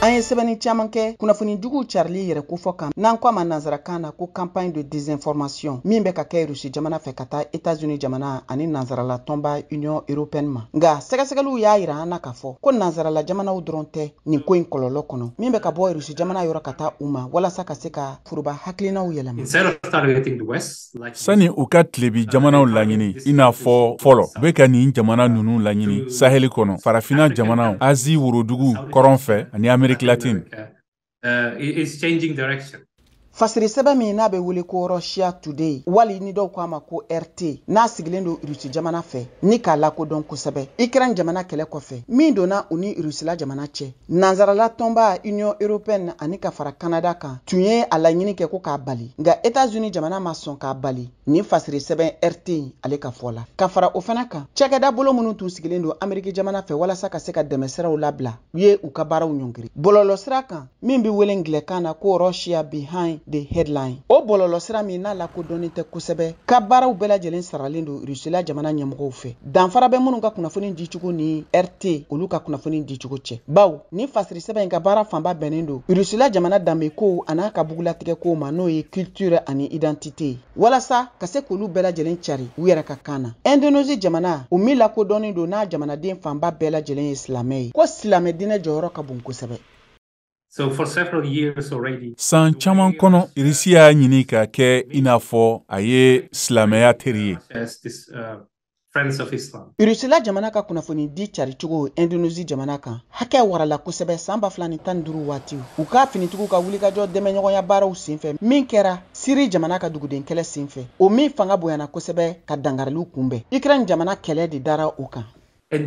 An ye sɛbɛnni caman kɛ kunnafoni juguw carili yɛrɛ kofɔ kan, n'an ko a ma nansarakan na ko campagne de désinformation, min bɛ ka kɛ Rusi jamana fɛ ka taa Etats-Unis jamana ani nansarala tɔnba Union européenne ma. Nka sɛgɛsɛgɛliw y'a yira an na k'a fɔ ko nansarala jamanaw dɔrɔn tɛ nin ko in kɔlɔlɔ kɔnɔ, min bɛ ka bɔ Rusi jamana yɔrɔ ka taa u ma walasa ka se ka foroba hakilinaw yɛlɛma. Sani u ka tilebi jamanaw laɲini, i n'a fɔ fɔlɔ, u bɛ ka nin jamana ninnu laɲini Saheli kɔnɔ, Farafina jamanaw, Azi worodugu kɔrɔn fɛ ani Ameriki Latine. Fasiri sɛbɛn min n'a bɛ wele ko Russia Today, wali ni dɔw ko a ma ko RT, n'a sigilen don Rusi jamana fɛ ni k'a lakodɔn kosɛbɛ Ukraine jamana kɛlɛ kɔfɛ min donna u ni Rusila jamana cɛ, nansarala tɔnba Union européenne ani ka fara Canada kan tun ye a laɲini kɛ ko k'a bali, nka États-Unis jamana ma sɔn k'a bali nin fasiri sɛbɛn RT in ale ka fɔ la. Ka fara o fana kan, cakɛda bolo minnu tun sigilen don Ameriki jamana fɛ walasa ka se ka dɛmɛsiraw labila, u ye u ka baaraw ɲɔngiri bɔlɔlɔsira kan min bɛ wele ngilɛkan na ko Russia Behind the Headline. O bɔlɔlɔsira min n'a lakodɔnnen tɛ kosɛbɛ, ka baaraw bɛɛ lajɛlen saralen don Rusila jamana ɲɛmɔgɔw fɛ. Danfara bɛ minnu ka kunnafoni dicogo ni RT olu ka kunnafoni dicogo cɛ, baw ni fasiri sɛbɛn in ka baara fanba bɛnnen don Rusila jamana danbekow an'a ka bugulatigɛkow ma, n'o ye culture ani identité ye, walasa ka se k'olu bɛɛ lajɛlen cari u yɛrɛ ka kan na. Indonésie jamana, o min lakodɔnnen don n'a jamanaden fanba bɛɛ lajɛlen ye silamɛ ye, ko silamɛ diinɛ jɔyɔrɔ ka bon kosɛbɛ. San caman kɔnɔ, Irisi y'a ɲini ka kɛ i n'a fɔ a ye silamɛya teri ye. Irusila jamana ka kunnafoni di caricogo Indonésie jamana kan hakɛ warala kosɛbɛ san 2015 waati, u ka finitigiw ka wulikajɔ dɛmɛɲɔgɔnya baaraw senfɛ min kɛra Siri jamana ka duguden kɛlɛ senfɛ, o min fanga bonyana kosɛbɛ ka dangariliw kunbɛn. Ukraine jamana kɛlɛ de dara o kan. Ne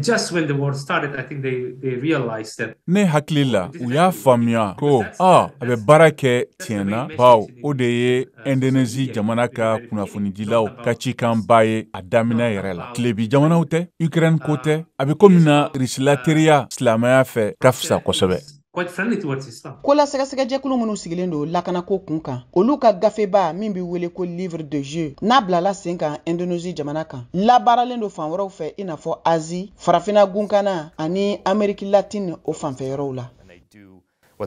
hakili la, u y'a faamuya ko a bɛ baara kɛ tiɲɛ na, bawo o de ye Indonésie jamana ka kunnafonidilaw ka cikanba ye a daminɛ yɛrɛ la. Tilebi jamanaw tɛ, Ukraine ko tɛ, a bɛ komi na Irisila teriya silamɛya fɛ ka fisa kosɛbɛ. Ko la sɛgɛsɛgɛjɛkulu minnu sigilen don lakanako kun kan, olu ka gafeba min bɛ wele ko Livre de jeu, n'a bilala sen kan Indonésie jamana kan, labaaralen don fan wɛrɛw fɛ, i n'a fɔ Azi, Farafinna gunkana ani Ameriki Latine o fanfɛ yɔrɔw la. U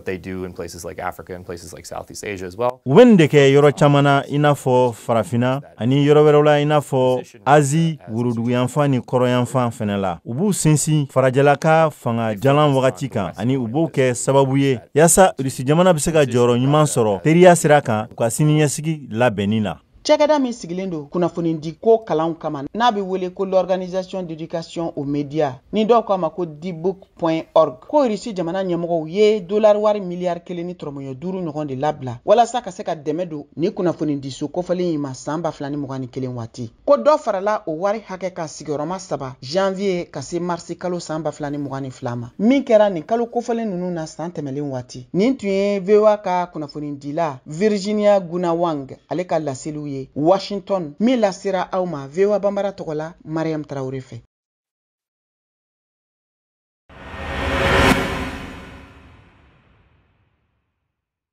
bɛ nin de kɛ yɔrɔ caman na, i n'a fɔ Farafinna ani yɔrɔ wɛrɛw la, i n'a fɔ Azi woroduguyanfan ni kɔrɔyanfan fɛnɛ la. U b'u sinsin farajɛla ka fanga jalan wagati kan, ani u b'o kɛ sababu ye yaasa Rusi jamana bɛ se ka jɔyɔrɔ ɲuman sɔrɔ teriya sira kan u ka siniɲɛsigi labɛnni na. Cakɛda min sigilen don kunnafonidi ko kalanw kama, n'a bɛ wele ko l'Organisation d'éducation aux médias, ni dɔw k'a ma ko dbook.org, ko Irisi jamana ɲɛmɔgɔw ye dolari wari miliyari 1.5 miliyari ɲɔgɔn de labila walasa ka se ka dɛmɛ don ni kunnafonidiso kofɔlen in ma san 2021 waati. Ko dɔ farala o wari hakɛ ka sigiyɔrɔma saba janvier ka se marisi kalo san 2022 ma, min kɛra nin kalo kofɔlen ninnu na san tɛmɛlen waati. Nin tun ye VOA ka kunnafonidila Virginia Gunawang ale ka laseliw ye Washington, min lasera aw ma VOA Banbara tɔgɔ la, Mariam Tarawele fɛ.